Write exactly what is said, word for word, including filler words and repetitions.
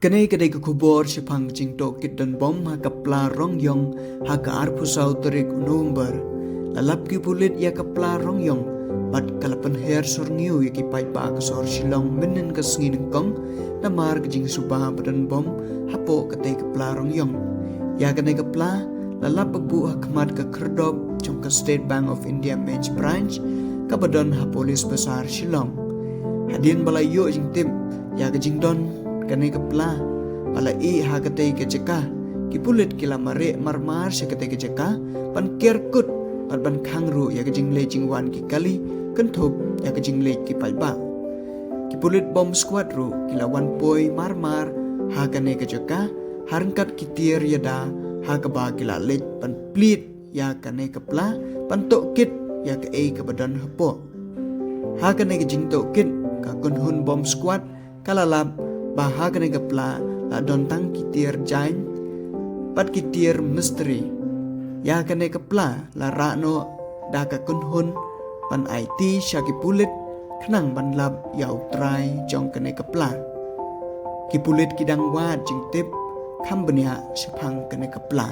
Kane ka dei ka khubor shaphang ka jingtohkit donbom ha ka pla Rongiong ha ka arphew saw tarik u November. La lap ki pulit ïa ka pla Rongiong bad ka la pynher syrngiew ïa ki paidbah ka sor Shillong mynhynnin ka sngi nyngkong namar ka jingsuba ba donbom hapoh katei ka pla Rongiong. Ïa kane ka pla la lap ba buh ha khmat ka khyrdop jong ka State Bank of India Main Branch kaba don ha Police Bazar Shillong. Hadien ba la ïoh jingtip ïa ka jingdon kane ka pla ba la ïeh ha katei ka jaka, ki pulit ki la mareh marmar sha katei ka jaka ban kiar kut bad ban khang ruh ïa ka jingleit jingwan ki kali kynthup ïa ka jingleit ki paidbah. Ki pulit bomb squad ruh ki la wan poi marmar ha kane ka jaka ha ryngkat ki tiar ïada ha kaba ki la leit ban plied ïa kane ka pla ban tohkit ïa kaei kaba don hapoh. Ha kane ka jingtohkit, ka kynhun bomb squad ka la lap ba ha kane ka pla la don tang ki tiar jaiñ bad ki tiar mistri. Ïa kane ka pla la rah noh da ka kynhun ban aiti sha ki pulit khnang ban lap ïa u trai jong kane ka pla. Ki pulit ki dang wad jingtip kham bniah shaphang kane ka pla.